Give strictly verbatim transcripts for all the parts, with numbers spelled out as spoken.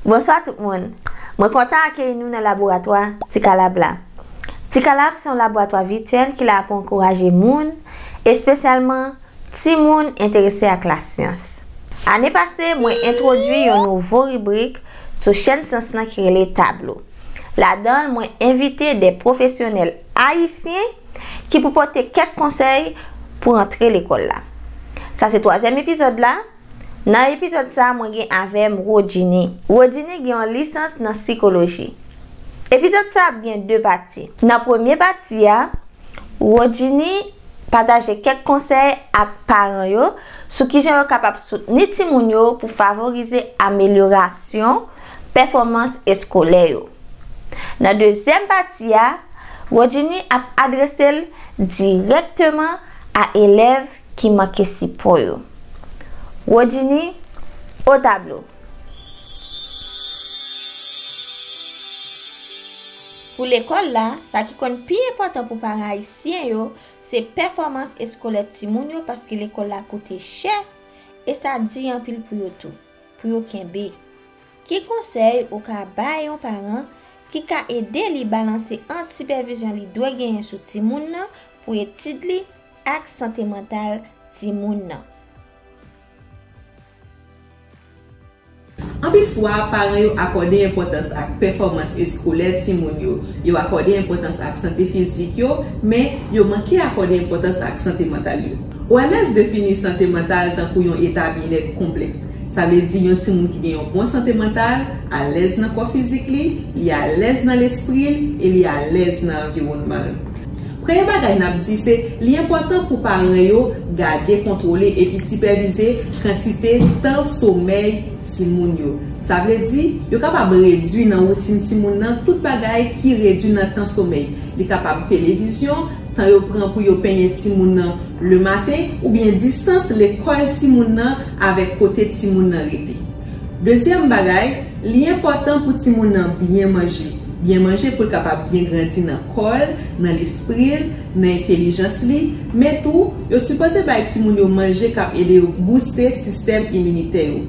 Bonswa tout moun. Mwen kontan akeyi nou nan laboratwa Ti Kalab la. Ti Kalab se yon laboratwa vityèl ki la pou ankouraje moun, espesyalman timoun enterese ak lasyans. Ane pase, mwen entwodui yon nouvo ribrik sou chèn syans lan ki rele Tablo. Ladan l, mwen envite de pwofesyonèl ayisyen ki pou pote kèk konsèy pou rantre lekòl la. Sa se twazyèm epizòd la. Nan epizòd sa, mwen gen avè m Rodjini. Rodjini gen yon lisans nan sikoloji. Epizòd sa ap gen de pati. Nan premye pati a, Rodjini pataje kèk konsèy ak paran yo sou kijan yo kapab soutni timoun yo pou favorize amelyorasyon pèfòmans eskolè yo. Nan dezyèm pati a, Rodjini ap adrese l dirèkteman a elèv ki manke sipò yo. Rodjini, o tablo. Pou lekòl la, sa ki konn pi enpòtan pou paran ayisyen yo, se pèfòmans eskolè timoun yo, paske lekòl la koute chè e sa di anpil pou yo tou, pou yo kenbe. Ki konsèy ou ka bay yon paran ki ka ede li balanse ant sipèvizyon li dwe genyen sou timoun nan pou etid li ak sante mantal timoun nan? Anpil fwa, paran yo akòde enpòtans ak pèfòmans eskolè timoun yo, yo akòde enpòtans ak sante fizik yo, men yo manke akòde enpòtans ak sante mantal yo. O M S defini sante mantal tankou yon eta byennèt konplè. Sa vle di yon timoun ki gen yon bon sante mantal, alèz nan kò fizik li, li alèz nan lespri l e li alèz nan anviwònman l. Premye bagay n ap di se, li enpòtan pou paran yo gade, kontwole epi sipèvize kantite tan somèy timoun yo. Sa vle di, yo kapab redui nan woutin timoun nan tout bagay ki redui nan tan somèy. Li kapab televizyon, tan yo pran pou yo penyen timoun nan lematen, oubyen distans lekòl timoun nan avèk kote timoun nan rete. Dezyèm bagay, li enpòtan pou timoun nan byen manje. Byen manje pou l kapab byen grandi nan kò l, nan lespri l, nan entèlijans li, men tou, yo sipoze bay timoun yo manje k ap ede yo bouste sistèm iminitè yo.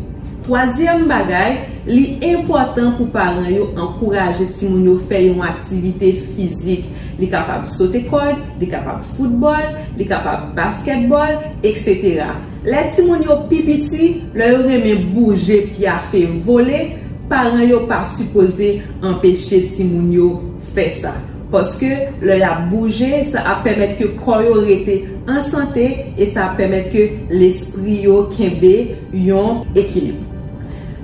Twazyèm bagay, li enpòtan pou paran yo ankouraje timoun yo fè yon aktivite fizik. Li kapab sote kòd, li kapab foutbòl, li kapab baskètbòl, eksetera. Lè timoun yo pi piti, lè yo renmen bouje, pyafe, vole, paran yo pa sipoze anpeche timoun yo fè sa. Paske lè y ap bouje, sa ap pèmèt ke kò yo rete an sante e sa ap pèmèt ke lespri yo kenbe yon ekilib.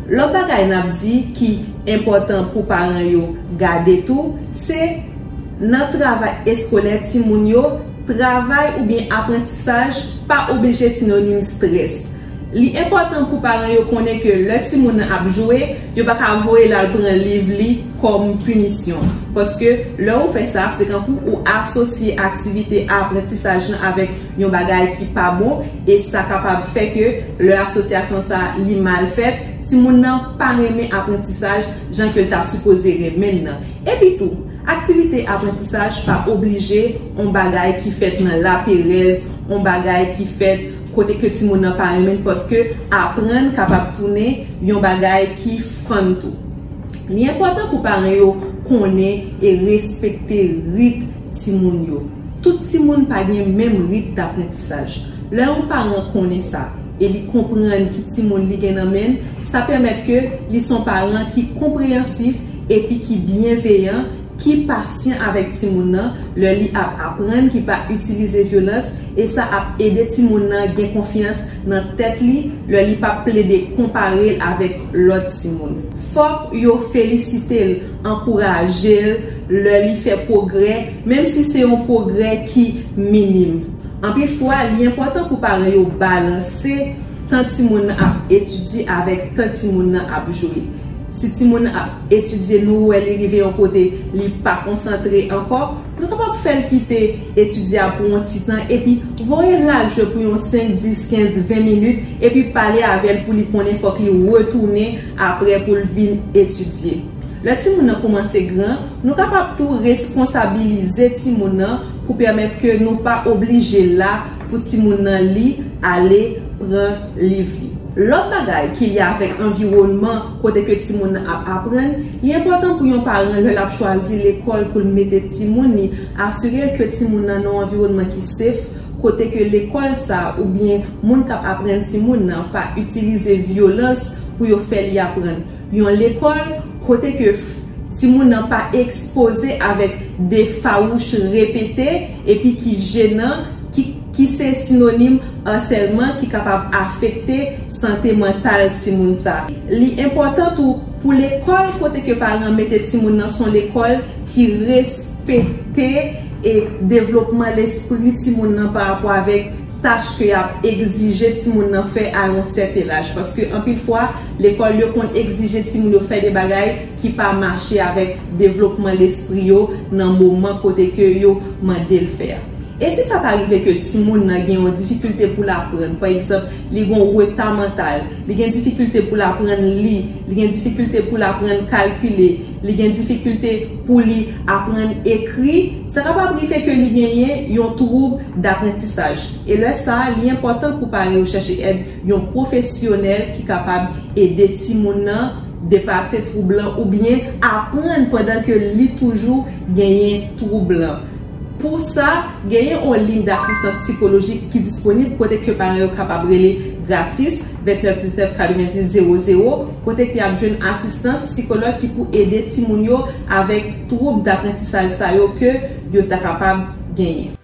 Lòt bagay n ap di ki enpòtan pou paran yo gade tou, se nan travay eskolè timoun yo, travay oubyen aprantisaj pa oblije sinonim strès. Li enpòtan pou paran yo konnen ke lè timoun nan ap jwe, yo pa ka voye l al pran liv li kòm pinisyon. Paske lè ou fè sa, se kankou ou asosye aktivite aprantisaj lan avèk yon bagay ki pa bon, e sa kapab fè ke lè asosyasyon sa a li mal fèt, timoun nan pa renmen aprantisaj jan ke l ta sipoze renmen l nan. Epi tou, aktivite aprantisaj pa oblije yon bagay ki fèt nan laperèz, yon bagay ki fèt kote ke timoun nan pa renmen l, paske aprann kapab tounen yon bagay ki fann tou. Li enpòtan pou paran yo konnen e respekte rit timoun yo. Tout timoun pa gen menm rit d aprantisaj. Lè yon paran konnen sa e li konprann ki timoun li gen nan men l, sa pèmèt ke li s on paran ki konpreyansif epi ki byenveyan, ki pasyan avèk timoun nan lè li ap aprann, ki pa itilize vyolans, e sa ap ede timoun nan gen konfyans nan tèt li lè li p ap plede konpare l avèk lòt timoun. Fòk yo felisite l, ankouraje l lè li fè pwogrè, menm si se yon pwogrè ki minim. Anpil fwa, li enpòtan pou paran yo balanse tan timoun nan ap etidye avèk tan timoun nan ap jwe. Si timoun nan ap etidye, nou wè li rive yon kote, li pa konsantre ankò, nou kapab fè l kite etidye a pou yon ti tan epi voye l al jwe pou yon senk, dis, kenz, ven minit, epi pale avè l pou li konnen fòk li retounen apre pou l vin etidye. Lè timoun nan kòmanse gran, nou kapab tou responsabilize timoun nan pou pèmèt ke nou pa oblije la pou timoun nan li ale pran liv li. Lòt bagay ki lye avèk anviwònman kote ke timoun nan ap aprann, li enpòtan pou yon paran lè l ap chwazi lekòl pou l mete timoun li, asire l ke timoun nan nan yon anviwònman ki safe, kote ke lekòl sa oubyen moun k ap aprann timoun nan pa itilize vyolans pou yo fè li aprann. Yon lekòl kote ke timoun nan pa ekspoze avèk de fawouch repete epi ki jenan, ki, ki se sinonim ansèlman ki kapab afekte sante mantal timoun sa. Li enpòtan tou pou lekòl kote ke paran mete timoun nan se yon lekòl ki respekte e devlopman lespri timoun nan pa rapò avèk tach ke y ap egzije timoun nan fè a yon sèten laj. Paske anpil fwa, lekòl yo konn egzije timoun yo fè de bagay ki pa mache avèk devlopman lespri yo nan moman kote ke yo mande l fè a. E si sa ta rive ke timoun nan gen yon difikilte pou l aprann, pa egzanp, li gen yon reta mantal, li gen difikilte pou l aprann li, li gen difikilte pou l aprann kalkile, li gen difikilte pou li aprann ekri, sa kapab rive ke li genyen yon twoub daprantisaj. E lè sa a, li enpòtan pou paran yo chèche èd yon pwofesyonèl ki kapab ede timoun nan depase twoub lan oubyen aprann pandan ke li toujou genyen twoub lan. Pou sa, genyen yon liy dasistans sikolojik ki disponib kote ke paran yo kapab rele gratis, vennèf diznèf katrevenndis zewo zewo, kote ke y ap jwenn asistans sikològ ki pou ede timoun yo avèk twoub daprantisaj sa yo ke yo ta kapab genyen.